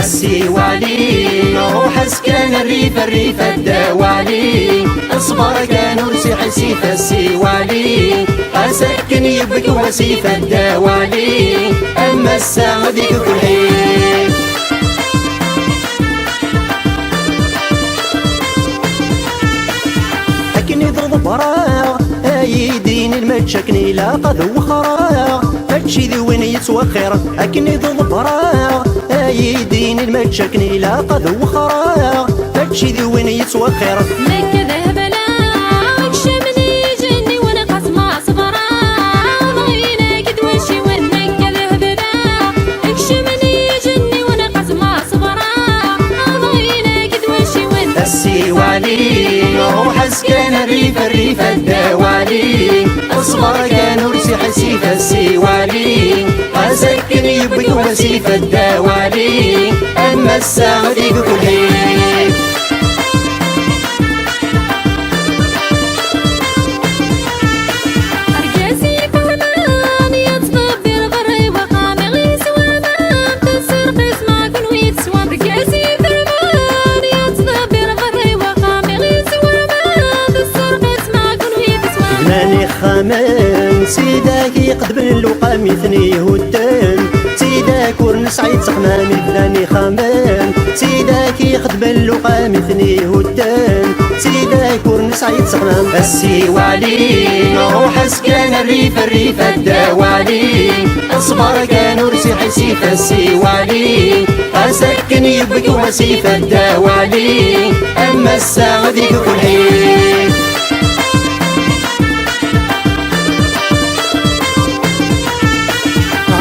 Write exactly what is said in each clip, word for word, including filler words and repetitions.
Siwali, ruḥ-as kan rrif, rrif ad d-awali. Ṣber kan ur siḥisif a Siwali. Ɣas akken yewwet wasif ad d-awali. Am ass-a ad yekk lḥif. Akken i ḍebbreɣ, ay d-yinin mačči akken ilaq ad wexreɣ. Mačči d win yettwexxiren, akken i ḍebbreɣ, ay d-yinin mačči akken ilaq ad wexreɣ. Mačči d win yettwexxiren. Nekk d Hebla, kecmen ijenniwen, qasma ṣebreɣ, ḍayen-ak d wacciwen. Nekk d Hebla, kecmen ijenniwen, qasma ṣebreɣ, ḍayen-ak d wacciwen. A Siwali, ruḥ-as kan rrif, rrif ad d-awali. Ṣber kan ur siḥisif a Siwali. Ɣas akken yewwet wasif ad d-awali. Am ass-a ad yekk lḥif. Argaz yefehman yettḍebbir berra i wexxam iɣis waman, tesserqis ma kunwi teswam. Argaz yefehman yettḍebbir berra i wexxam iɣis waman, tesserqis ma kunwi teswam. Bnan ixxamen, s idak iqedmen, lewqam i ten-ihudden. D tidak ur nesɛi ttexmam, i bnan ixxamen. D tidak ixedmen, lewqam i ten-ihudden. D tidak ur nesɛi ttexmam. A Siwali, ruḥ-as kan rrif, rrif ad d-awali. Ṣber kan ur siḥisif a Siwali. Ɣas akken yewwet wasif ad d-awali. Am ass-a ad yekk lḥif.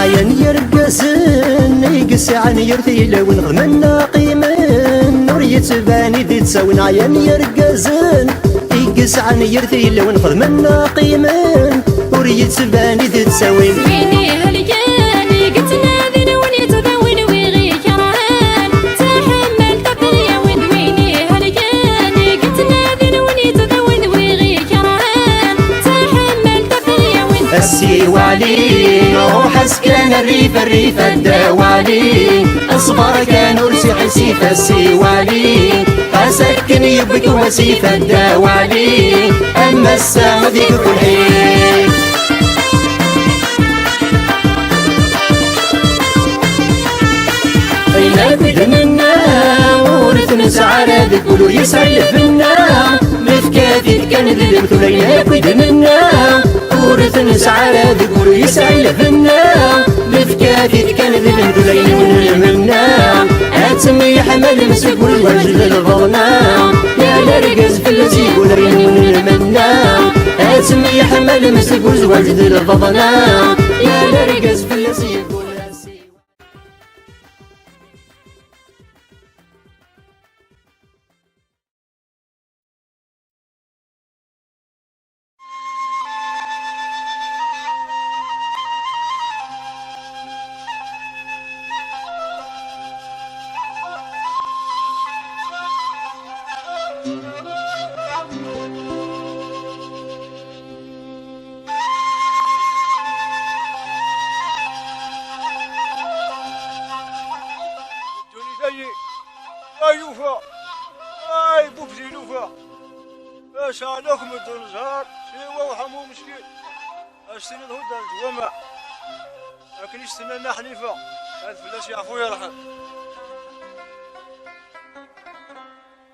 Ɛyan yergazen i yesɛan yir tilawin, xedmen neɣ qqimen, ur yettban i d-ttawin. Ɛyan yergazen i yesɛan yir tilawin, xedmen neɣ qqimen, ur yettban i d-ttawin. Win ihelken i yettnadin, win yettdawin, wi ɣ-ikerhen, taḥemmalt ad t-yawin. Win ihelken i yettnadin, win yettdawin, wi ɣ-ikerhen, taḥemmalt ad t-yawin. A Siwali, ruḥ-as kan rrif, rrif ad d-awali. Ṣber kan ur siḥisif a Siwali. Ɣas akken yewwet wasif ad d-awali. Am ass-a ad yekk lḥif. Ayen akk i d-nenna ur t-nesɛi ara deg wul, ur yesɛi lbenna. Nefka-t-id kan d lemtul, ayen akk i d-nenna ur t-nesɛi ara deg wul, ur yesɛi lbenna. Nefka-t-id kan d lemtul, ayen i wen-nmenna. Ad temyeḥmalem seg uzwaj d lbaḍna. Yal argaz fell-as yeggul, ayen i wen-nmenna. Ad temyeḥmalem seg uzwaj d lbaḍna. Yal argaz fell-as yeggul. Ddunit-ayi, ay yufa, ay bubdi lufa, asɛa lakum d unẓar, siwa uḥamu meskin, as-tiniḍ hudda leǧwamaɛ, akken i s-tenna Nna Ḥnifa, ad fell-as yeɛfu yerḥem.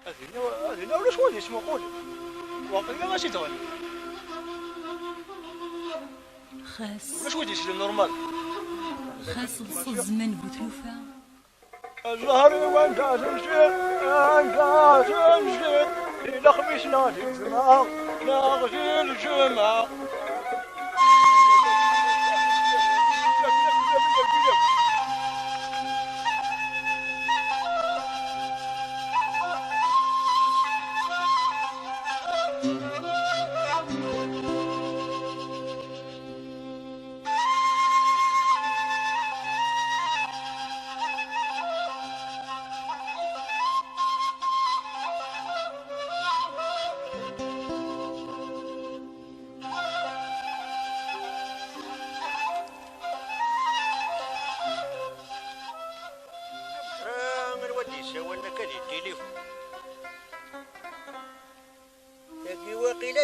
Adina, adina ulac wad yesmuqul. Waqila ɣas i tɣel. Xas. Ulac wad yeslen normal. Xas ḍṣa zzman bu tlufa. Zzher-iw anda temsir, anda temsir, di lexmis neɣ di lǧemɛa, neɣ di lǧemɛa.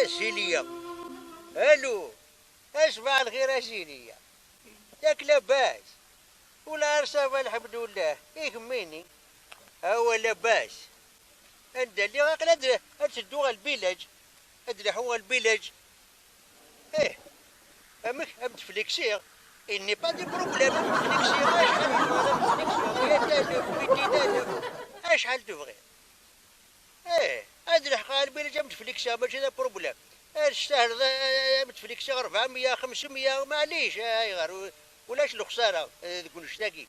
Asiliya. Alo. Asbaḥ lxir a Siliya. Yak labas? Ula ar ça va, lḥemdullah. I kemmini? Awa labas. Anda lliɣ aql ad, ad tedduɣ ɣer lbilaj. Ad leḥuɣ ɣer lbilaj. Eh, amek? Am tefliksiɣ? Il n'est pas de problème, am tefliksiɣ. Acḥal tebɣiḍ am tefliksiɣ? Meyya alef, mitin alef. Acḥal tebɣiḍ? Eh, ad leḥqeɣ ɣer lbilaj am tefliksiɣ, mačči d aproblème. Ad testahleḍ, eh, am tefliksiɣ rebɛemya, xemsemya, maɛlic, eh, ayɣer? U-, ulac lexsara, eh, deg unect-agi.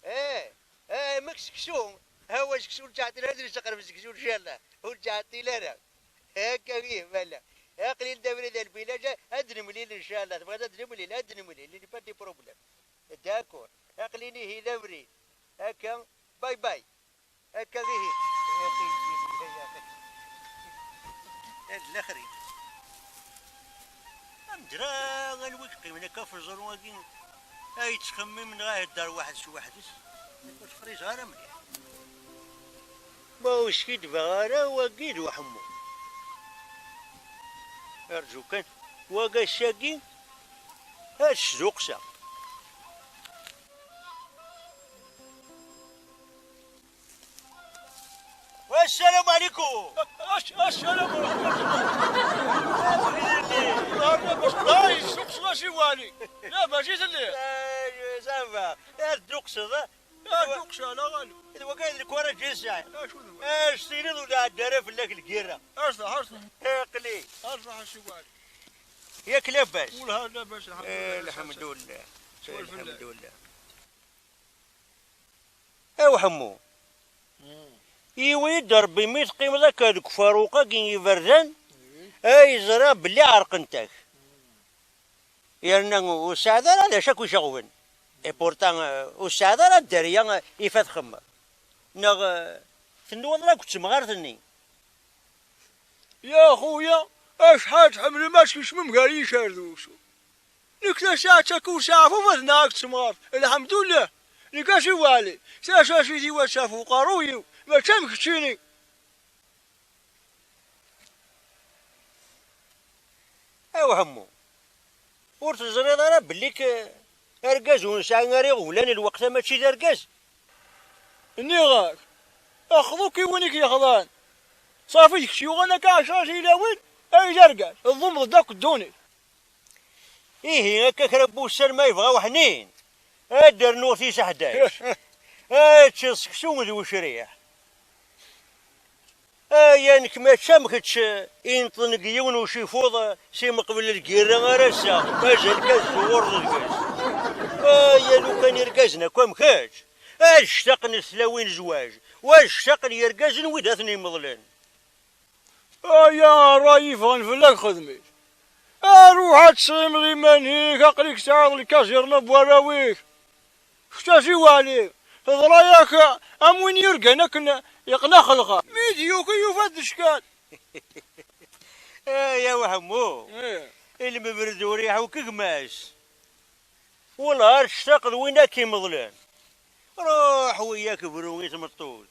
Eh, eh, amek seksu? Awa seksu ur ttɛeṭṭil ara, ad nesteqreb seksu, ncallah. Ur ttɛeṭṭil ara. Akka ih, mala. Aql-i d abrid ar lbilaj, ad nemlil, ncallah. Tebɣiḍ ad nemlil? Ad nemlil, il n'est pas de problème. D'accord. Aql-i ihi d abrid. Akka, bye bye. Akka dihin. Ad laxrin. Am ddra, anwa i yeqqimen akka ɣef uẓru-agi, ay yettxemmimen neɣ ihedder weḥd-s weḥd-s? Ur t-friẓeɣ ara mliḥ. Ma ur skidbeɣ ara, wagi d uḥemmu. Rǧu kan, wagi ass-agi ad sduqseɣ. Assalamu alaikum. Ass-, assalamu alaikum. Nehar labas, da yessuqseḍ-as i wali. Labas i telliḍ? Eh, ça va. Ad d-nuqseḍ, eh? Ad d-nuqseḍ, ala ɣaleb. D wagi d lekwaṛaǧ i sɛiɣ. Acu d wagi? Ad s-tiniḍ ur d-ɛedda ara fell-ak lgirra. Arṣaḥ, arṣaḥ. Aql-i. Arṣaḥ a si wali. Yak labas? Wellah labas, eh, lḥemdullah. Lḥemdullah. Swal fell-ak. Lḥemdullah. A Uḥemmu, mm, yiwi-d Ṛebbi mi teqqimeḍ akka deg ufaruq-agi iberdan, mm, ay ẓriɣ belli ɛerqent-ak. Mm. Yerna ur tesɛiḍ ara d acu akk iceɣben. Et pourtant, euh, ur tesɛiḍ ara dderya, euh, ifa txemmeḍ. Neɣ, euh, tennuɣeḍ la deg temɣart-nni? Ya xuya, acḥal tḥemmlem ad tkecmem gar yiccer d uksum. Nekk tasaɛet-a ur sɛiɣ ufad neɣ ad k-tsemɣert. Lḥemdullah. Nekk a si Waɛli, tacacit-iw ad taf uqerruy-iw, mačči am keččini. A Uḥemmu, ur teẓriḍ ara belli k-, argaz ur nesɛi ara iɣeblan lweqt-a mačči d argaz? Nniɣ-ak, axḍu-k i win i k-yexḍan. Ṣafi, d kečč yuɣen akka ɛecra tilawin, ay d argaz, tḍummeḍ-d akk ddunit. Ihi, akka kra n wussan ma yebɣa uḥnin, ad d-rnuɣ tiseḥdac. Ad teččeḍ seksu d wecriḥ. Aya nekk mačči am kečč, ineṭṭen deg yiwen ucifuḍ, si meqbel lgirra ar ass-a, mazal kan tẓewreḍ deg-s. Aya lukan irgazen akk am kečč, ad ctaqen tlawin zzwaǧ, u ad ctaqen yergazen wid ad ten-imeḍlen. Aya ṛṛay yeffɣen fell-ak xedm-it. Aruḥ ad tesɣimeḍ iman-ik, aql-ik tesɛiḍ lkaẓirna n warraw-ik. Kečč a si Waɛli, teḍra-yak am win yurgan akken yeqna xelqa. Mi d-yuki yufa-d ckan. Ay a Uḥemmu, eh, lmebred ur iḥuk gma-s. Wellah ar tectaqeḍ win ad k-imeḍlen. Ruḥ wiyak bru i tmeṭṭut.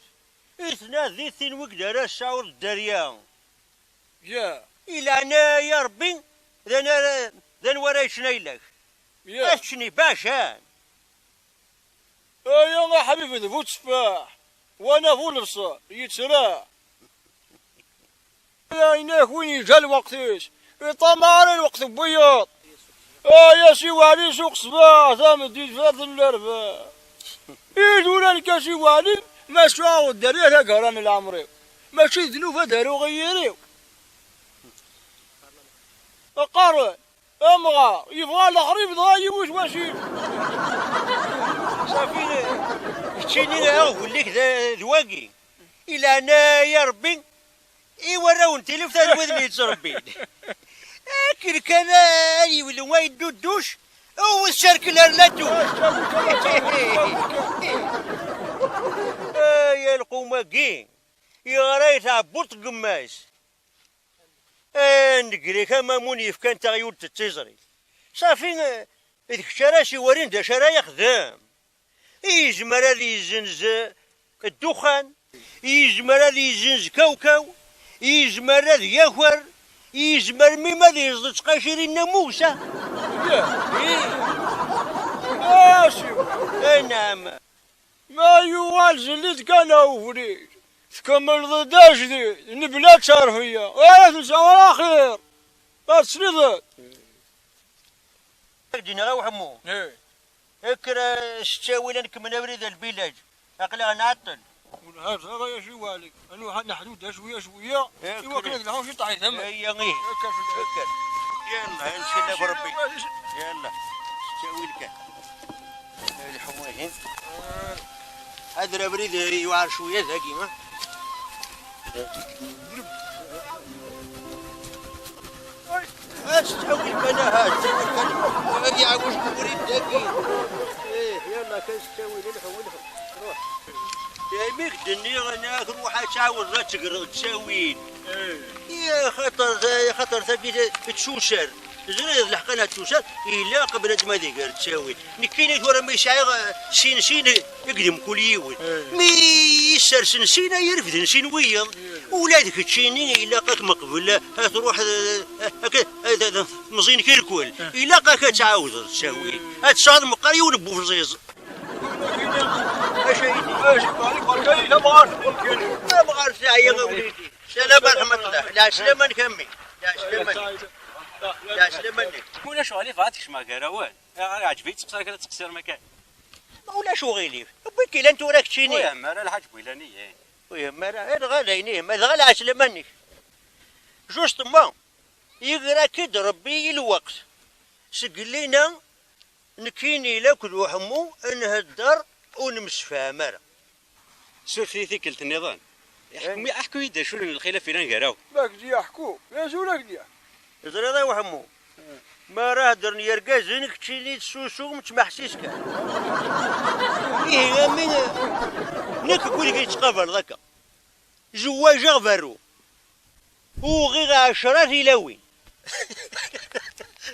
I tnadi tin wigd ara tesɛuḍ dderya. Ya. I leɛnaya Rebbi, d anwa ara, d anwa ara yeččen ayla-k? Ya. Ad ččen ibacan. Aya aḥbib d bu tteffaḥ, wana bu lebṣel, yettraḥ. Aya inak win yeǧǧa lweqt-is, iṭṭamaɛ ara lweqt n wiyaḍ. Aya si Waɛli suq ṣṣbeḥ, tameddit fad n larbaɛ. I tura nekk a si Waɛli, ma sɛuɣ dderya taggara n leɛmer-iw, mačči d ddnub ad aruɣ i yiri-w. Qqaren, amɣar yebɣa lexrib dɣa yiwet wasil. Ṣafi, keččini aɣbel-ik d, d wagi. I leɛnaya Rebbi, i warraw n tileft ad widen yettrebbin. Akken kan ad yewlu ay ddudduc, wwet cercle ar laddu. Ay alqum-agi, yeɣra-yi tɛebbuḍt n yemma-s. Eh, negrek amamun yefkan taɣyult d tiẓri. Ṣafi, eh, d kečč ara s-iwalin d acu ara yexdem. Yezmer ad yezzenz, eh, ddexxan, yezmer ad yezzenz kawkaw, yezmer ad yaker, Yezmer mim ad yeẓḍ ttqacirin n amugsa. Ih. Asiw. Anɛam. Ma yuɣal zelli-d kan a ubrid, tkemmleḍ-d ajdid, nebla tterbiya. Ara tensa wala axir. Ad tesliḍ. Ad k-d-iniɣ a Uḥemmu. Ih. Kker, eh, s ttawil ad nkemmel abrid a lbilaj. Aql-aɣ nɛeṭṭel. Ur nɛad ara ya Ci Waɛli. Ad nruḥ ad neḥdud cwiya cwiya, i wakken ad lḥun ciṭ ɣer tama. Aya, ih. Kker. Kker. Yalla, ncallaf Rebbi. Yalla. S ttawil kan. Lḥu ihi. Ḥader abrid yewɛer cwiya dagi, ha? Ad ttawil kan, aha, ttawil kan. Ad iɛawez ubrid dagi. Ih, yalla kan s ttawil, lḥu, lḥu. Ruḥ. Imi k-d-nniɣ, nniɣ-ak ruḥ ad tɛawdeḍ ad tegreḍ ttawil. Ih. Ih, xaṭer ta-, xaṭer tagi t-, tettuser. Ẓriɣ d leḥq ad tettuser, ilaq bnadem ad iger ttawil. Nekkini tura ma sɛiɣ, eh, sin sin, eh, i d mkul yiwen. Ih. Mi yessersen sin, ay irefden sin wiyeḍ. Ih. Ula d keččini ilaq ad k-meqbel, eh, ad truḥ, eh, eh, ad, ad, ad, meẓin kirkul. Ih. Ilaq ad k-ad tɛawdeḍ ttawil. Ih. Ad tesɛuḍ meqqar yiwen n webẓiẓ. Acu ay d-, acu ay d-, berka-yi, tamɣart, berka-yi. Tamɣart teɛya a wlidi. Salam ṛeḥma Llah. Lɛeslama-nnek a mmi. Lɛeslama-nnek. Lɛeslama-nnek. Ma ulac uɣilif, ad tkecmeɣ gar-awen. Iɛǧeb-iyi ttqeṣṣir kra ttqeṣṣir makan. Ma ulac uɣilif. Wwin-k ilan tura keččini. Ur yehmel ara Lḥaǧ Bwilani, eh. Ur yehmel ara. Eh, dɣa d ayen ihemma. Dɣa lɛeslama-nnek. Justement, yegra-k-id Rebbi i lweqt. Seg llina, nekkini lakk d Uḥemmu nhedder ur nemsefham ara. Suref-iyi tikkelt nniḍen. Ḥku-, ḥku-yi-d acu n lxilaf yellan gar-awen. Ma k-d-yeḥku, d acu ara k-d-yeḥku? Teẓriḍ a Uḥemmu, mi ara heddren yergazen, keččini tessusum, tettmeḥsis kan. Ihi, a mmi, nekk deg wid i yettqabaleḍ akka. Zewwajeɣ berru. Uɣiɣ ɛecra tilawin.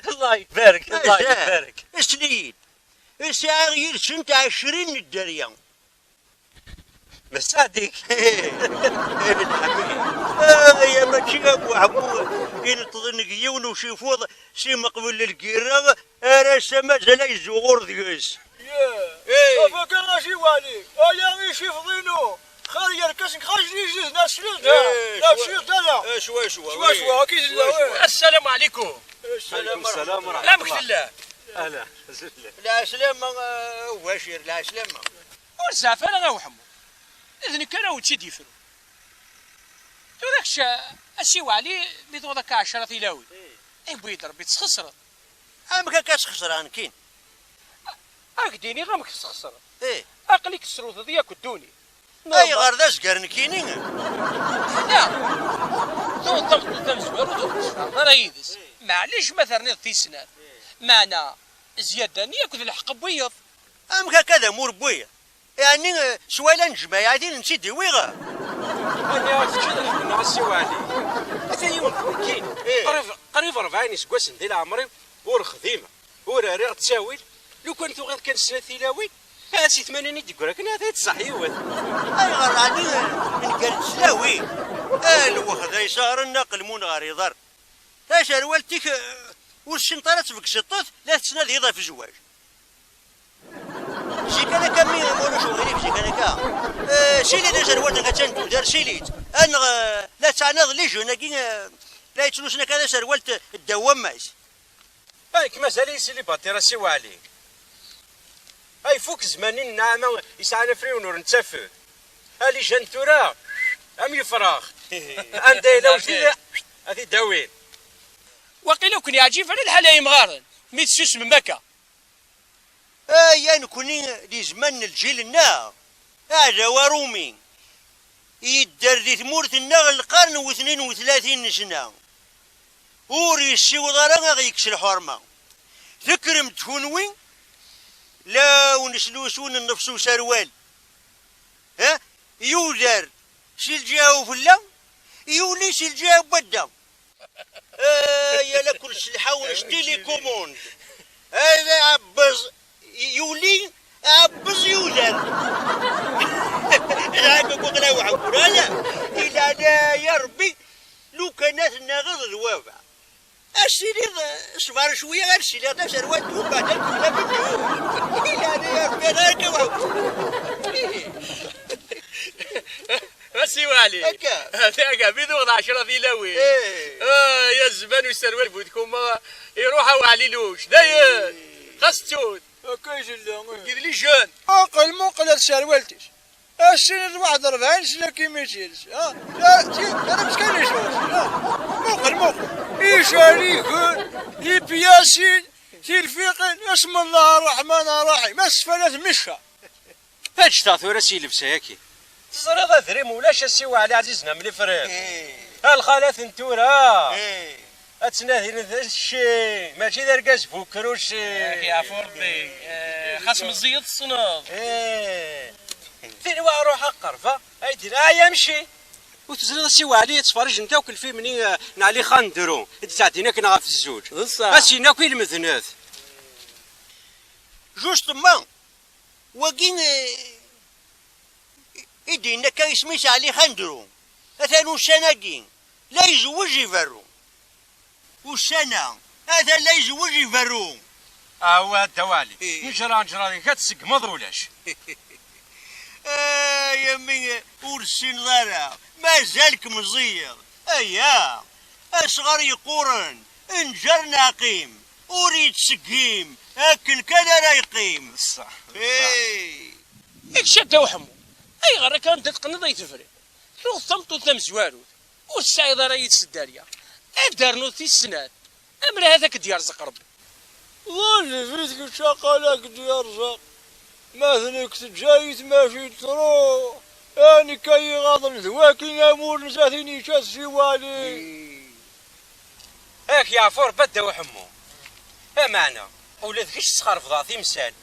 Allah ibarek, Allah ibarek. Sel-iyi-d. Sɛiɣ yid-sent ɛecrin n dderya. Messadik. Aya mačči am Uḥemmu ineṭṭḍen deg yiwen ucifuḍ s imeqbel n lgirra, ar ass-a mazal a yezzuɣur deg-s. Ih. Afaka a Ci Waɛli, aya icifuḍ-inu. Xir yerkasen xaǧ yijiden, a sliḍ da. Eh, a sliḍ da. Eh, cwa, cwa, cwa, cwa, akka i tella. Assalamu ɛlikum. Assalamu ɛlikum. Amek tella? Ahla. Lɛeslama, eh, ubacir, lɛeslama. Ur zeɛf ara a Uḥemmu. D nekk ara wen-tt-id-yefrun. Tura kečč, a Si Waɛli, mi tuɣeḍ akka ɛecra tilawin, eh, iwwi-d Rebbi tesxesreḍ. Amek akka sxesreɣ nekkin? Ad k-d-iniɣ amek tesxesreḍ. Eh. Aql-ik tesrewteḍ yakk ddunit. Ayɣer d azgar nekkini? Ḥna. Tuɣeḍ tameṭṭut tamezwarut ur tettecfeḍ ara yid-s. Eh. Maɛlic ma terniḍ tis snat. Eh. Meɛna, zzyada-nni yakk d lḥeqq n wiyeḍ. Amek akka d amur n wiyeḍ? Yeɛni, eh, s wala n jmaɛatin n tt-id-iwiɣ? Aniɣ teččiḍ lḥeqq-nneɣ a Si Waɛli. Ata yiwen nekkini. Eh. Qrib, qrib rebɛin iseggasen di leɛmer-iw ur xdimeɣ, ur rriɣ ttawil. Lukan tuɣiḍ kan snat tilawin, ahat si tmanin i d-yeggura kan, ahat ad tṣaḥ yiwet. Ayɣer ɛni, eh, nekker-d s tlawin? A lwexda yesɛeren aqelmun ɣer iḍar. Taserwalt-ik, eh, ur tessineḍ ara ad tbegseḍ-tt, la tettnadiḍ ɣef zzwaǧ. Zik ara akka, mi, ma ulac uɣilif, zik ara akka. Eh, sili-d aserwal-nnek, attan tudert, sili-tt. Anneɣ, eh, la tettɛanaḍ les jeunes-agi, eh, la yettlusun akka taserwalt ddaw wammas. Ay, k-mazal-iyi célibataire a Si Waɛli. Ay, fuk zzman-in nneɛma yesɛan afriwen ur nettafeg. A les jeunes tura, am yefrax. Anda yella wejdi, a t-id-awin. Waqila ur ken-yeɛǧib ara lḥal ay imɣaren, mi tessusmem akka. Aya nekni di zzman n lǧil-nneɣ, aɛdaw aṛumi, yedder di tmurt-nneɣ lqern wetnin u tlatin n sna. Ur yessiweḍ ara ad ɣ-yekkes lḥurma. Tekkrem-d kunwi, la wen-slusun nnefṣ userwal. Ha? Yudar si lǧiha ufella, yuli si lǧiha n wadda. Ay, ala kul s lḥawl s télécommande. Ay, aɛebbez yuli, aɛebbez yudar. Lɛaqa n waqla uɛewwel, ala. Ilɛana ya Rebbi. Lukan ad tennaɣeḍ d waba. Ad s-tiniḍ, ṣber cwiya, ad siliɣ d aserwal d ubadan d ulaben d ula. Ilani a Rebbi, ala akka wa. A Si Waɛli. Akka. Taga, mi tuɣeḍ ɛecra tilawin. Eh. Ah, ya zzman userwal bu tkuma, iruḥ a Waɛli Luc. Dayen, xas ttut. Akka i tella. Deg les jeunes. Muqel, muqel at tserwalt-is. Ass-nni d waḥed rebɛin sna kimitis. Ha? Ara meskanic. Ha? Muqel, muqel. Icaliken, ipyasin, tilfiqin, اسم الله الرحمن الرحيم. Asfala tmecca. Ǧǧet-aɣ tura si llebsa-yaki. Teẓriḍ adrim ulac a Si Waɛli Ɛzizen am lefriq. Eh. A lxalat n tura. Eh. Ad ttnadin d cci, mačči d argaz bu kruci. Ak yeɛfu Rebbi. Eh, xas meẓẓiyeḍ tessneḍ. Eh. Tin wa ruḥ aqerba, ay d-, ay amci. Ur teẓriḍ a Si Waɛli ad ttferriǧent akk lfilm-nni, eh, n Ɛli Xandru, i d-ttɛeddin akken ɣef zzuǧ. D ṣṣeḥ. A sin akk i lmednet. Justement, wagi, eh, i d-yenna akka isem-is Ɛli Xandru, atan ussan-agi la izewweǧ iberru. Ussan-a, atan la izewweǧ iberru. Awa, Dda Waɛli, eh, njra, njra deg-k ad tseggmeḍ ulac. Ay, a mmi, ur tessineḍ ara, mazal-k meẓẓiyeḍ. Aya, asɣar yeqquren, nǧer neɣ qim, ur yettseggim, akken kan ara yeqqim. Ṣṣeḥ, ṣṣeḥ. Hey! Ečč a Dda Uḥemmu, ayɣer akka anda teqqneḍ ay tefriḍ? Tuɣeḍ tameṭṭut tamezwarut, ur tesɛiḍ ara yid-s dderya. Ad d-ternuḍ tis snat, amer ahat ad k-d-yerẓeq Rebbi. Ḍallet kečč a qala k-d-yerẓeq. Ma d nekk teǧǧa-yi tmacint truḥ. A nekk ay iɣaḍen d wakin amur n zatin yečča-t Si Waɛli. Ak yeɛfu Rebbi a Dda Uḥemmu. Ameɛna, ula d kečč tesxerfeḍ-aɣ timsal.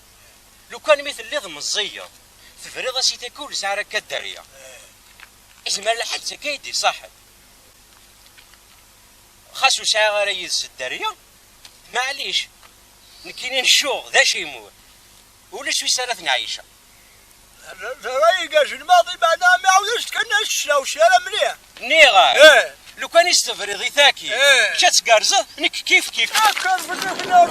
Lukan mi telliḍ meẓẓiyeḍ, tebriḍ-as i takka ur nesɛi ara akka dderya. Izmer lḥal d takka i d-iṣaḥen. Xas ur sɛiɣ ara yid-s dderya, maɛlic, nekkini ncuɣ d acimur. Ulac wis ara ten-ɛiceɣ. Terra igerjen maḍi, meɛna mi ɛawdent kan ad ccna ur cci ara mliḥ. Nniɣ-ak, eh, lukan i s-tebriḍ i taki, eh, kečč ad tgerrzeḍ, nekk kif kif. Akker fell-ak la. Ah,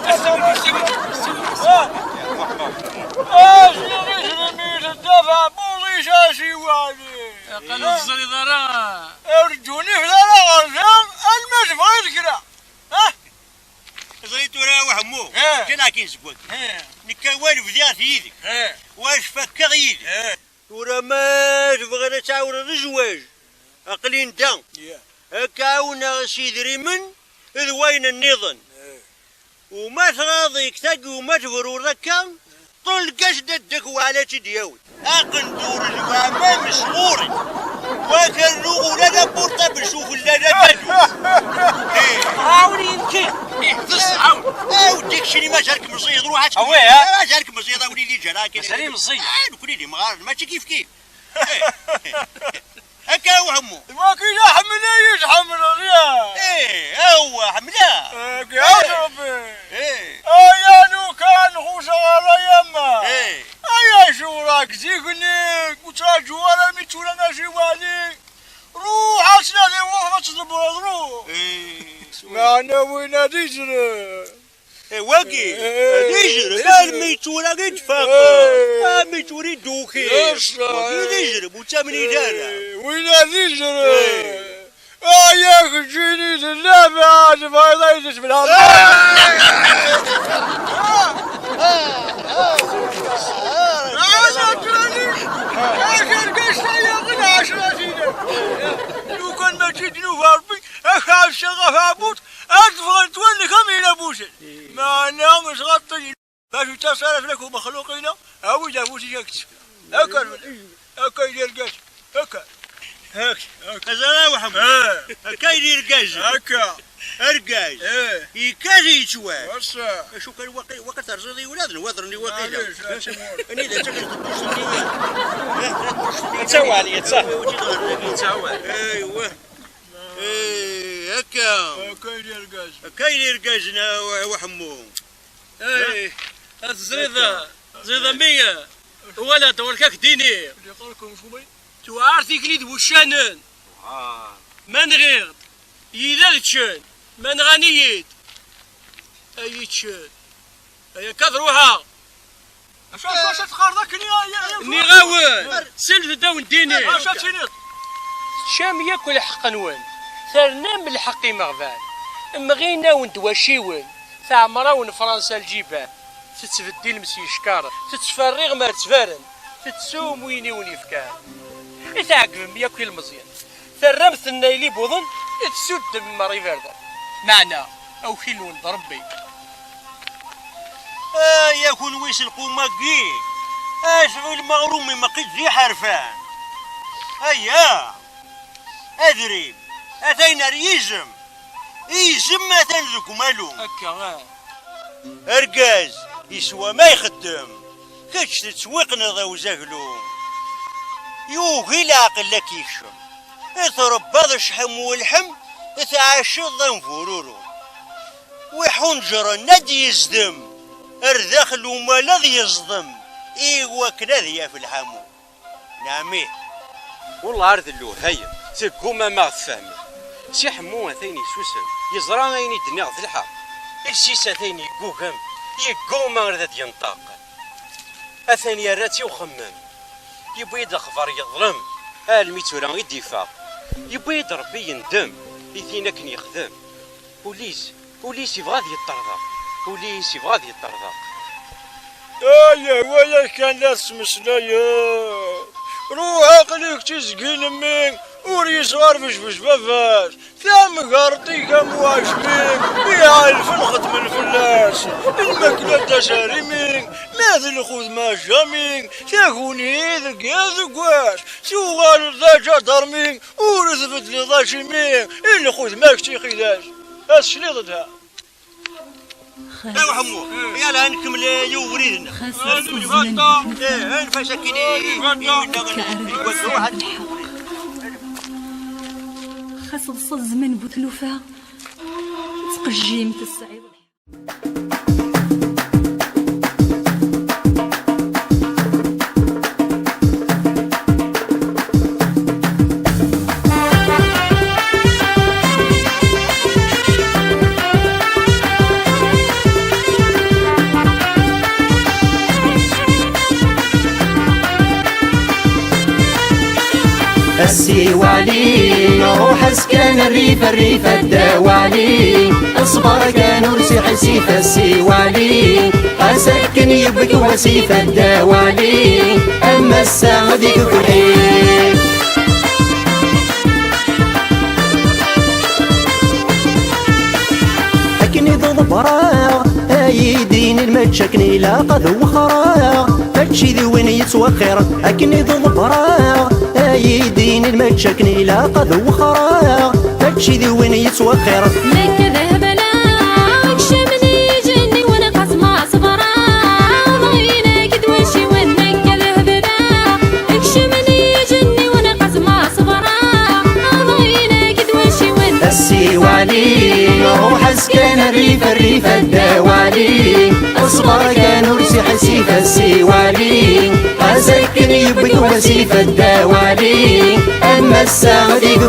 ah, s yiɣisem mi teddafaɛ buḍic a Si Waɛli. Aql-i ur teẓriḍ ara. Ur ǧǧuniḥ ara ɣer da, alma tebɣiḍ kra. Ah! Ẓri tura a Waḥemmu, eh, ǧǧan akin seg waki. Eh. Nekk awal bdiɣ-t yid-k. Eh. Wac fakkeɣ yid-k. Eh. Tura ma tebɣiḍ ad tɛawneḍ zzwaǧ, aql-i nda. Yeah. Ad k-ɛawneɣ s idrimen d wayen nniḍen. Eh. Uma tɣaḍ-ik tagi, uma tebruḍ akka, ṭṭel lgaz dadda-k waɛla ad tt-id-yawi. Aqendur d waman s ɣur-i. Wakerru ula d apurṭabl s ufella d amadus. Ih. Ɛawen-iyi nekki. Ih, d ṣṣeḥ, ɛawen. A weddi keččini mazal-k meẓẓiyeḍ, ruḥ ad. Awih, ha? Mazal-k meẓẓiyeḍ a wlidi ǧara akken. Mazal-i meẓẓiyeḍ. Ah, nekkni d imɣaren, mačči kif kif. Akka a Waḥemmu. Wagi d aḥemmel ay tḥemmleḍ, ya. Eh, awwa, ḥemmleɣ. Eh, eh. Rebbi. Eh. Aya lukan xuṣṣeɣ ɣer yama. Eh. Ay acurak zik-nni, ur ttraǧu ara mi tura a Si Waɛli. Ruḥ ad tnadiḍ, ruḥ ad tḍebbreḍ, ruḥ. Eh. Meɛna win ad izren. Eh, wagi, eh, d ijrem, eh, almi d tura i d-faqeɣ, eh, almi d tura i d-ukiɣ. Yes, wagi d ijrem, ur ttamen-it ara. Eh, winna d ijrem. Eh. Ay, a keččini d llaba, tebɣiḍ ad yi-tesbelɛeḍ. Ah! Ah! Ah! Ah! Lukan mačči d nnuba Rebbi, ad k-ɛefseɣ ɣef ɛebbuḍ, ad teffɣent wallen-ik am ilabusen. Meɛna, mecɣaṭ-iyi. Bac ur ttaṣ ara fell-ak umexluq-ina, awi-d afus-ik ad k-tt-fkeɣ. Akka, akka i d argaz, akka. Akka, akka. Azara Muḥemmed. Ah. Akka i d argaz. Akka. Argaz. Eh. Yekkat yettwal. Wassa. Acu kan waqil, waqil terẓiḍ i wlad n waḍren-iw waqila. Maɛlic, a Timur. Anida ttaken tebbuct-nni? Yettawal, yettawal. Yettawal. Aywa. Eh, akka. Akka i d argaz. Akka i d argaz, a Wa-, Waḥemmu. Eh, teẓriḍ, teẓriḍ a mmi, wala-d ɣur-k ad k-d-iniɣ. Tewɛer tikli d wuccanen. Ma nɣiɣ-d, Yid ad ččen, ma nɣan-iyi-d. Ay ččen. Ay akka ad ruḥeɣ. Acu, acu, acu teqqareḍ akken ya, ya, ya? Nniɣ-awen, sellet-d ad wen-d-iniɣ. Acu ad tiniḍ? Teččam yakk lḥeqq-nwen, ternam lḥeqq imeɣban. Mɣin-awen-d waciwen, teɛmer-awen Fransa lǧiban. Tettbeddilem s yeckaṛ, tettferriɣem ar ttbaren, tettum win i wen-yefkan. I tɛeggvem yakk ilmeẓyen. Terram-ten ay libuḍen i tsuddem mer iberdan. Meɛna, awkil-nwen d Rebbi. Ay a kunwi s lqum-agi, a tɣilem aɣrum imeqqi-d d iḥerfan. Aya! Adrim, atan ar yizem. Izem atan deg umalu. Akka, ah. Argaz, yeswa ma ixeddem. Kečč tettwiqneḍ a uzaglu. Yugi leɛqel ad k-yekcem. I tṛebbaḍ cḥem welḥem, tɛaceḍ am bururu. Wi ḥunǧren ad d-yezdem. Ar daxel umal ad yeẓdem. I wakken ad yaf lḥamu. Neɛmit. Wellah ar d lluhayem, teggumam ad ɣ-tfehmem. Si Ḥemmu atan yessusem, yeẓra ayen i d-nniɣ d lḥeqq. Iles-is atan yeggugem, yegguma ar d ad yenṭeq. Atan yerra-tt i uxemmem. Yewwi-d lexbar yeḍlem, almi tura i d-ifaq. Yewwi-d Rebbi yendem i tin akken yexdem. Ul-is, ul-is yebɣa ad yeṭṭerḍeq, ul-is yebɣa ad yeṭṭerḍeq. Ay, wala kan la tesmeslayeḍ. Ruḥ aql-ik d tizgin mmi, ur yesɣar bejbej baba-s. Tamgerṭ iga muɛejmi, iɛelfen xedmen fell-as. Lmakla d acarimi, ma d lxedma jami, taguni deg yiḍ deg wass. Tuɣaleḍ d aǧadarmi, ur tbeddleḍ acimi, i lxedma-k d tixidas. Ad tecliḍ da. Aywa ḥemmu, yala ad nkemmel i ubrid-nneɣ. Xas ad nfak akkin i xas ḍṣa zzman bu tlufa, ttqejjim tesɛiḍ. Assiwali, ruḥ-as kan rrif, rrif ad d-awali. Ṣber kan ur siḥsif assiwali. Ɣas akken yewwet wasif ad d-awali. Am ass-a deg ugelḥif. Akken i d-ḍebbreɣ, ay idin lmačč akken ilaq ad wexreɣ. Mačči d win yettwexxiren, akken i d-ḍebbreɣ, ay idin lmačč akken ilaq ad wexreɣ. Mačči d win yettwexxiren. Nekk d ahbala, kecmen ijenniwen, qasma ṣebreɣ, ḍayen-ak d waciwen. Nekk d ahbala, kecmen ijenniwen, qasma ṣebreɣ, ḍayen-ak d waciwen. Assiwali, ruḥ-as kan rrif, rrif ad d-awali. Ṣber kan ur siḥsif assiwali. Ɣas akken yewwet wasif ad d-awali. Am ass-a deg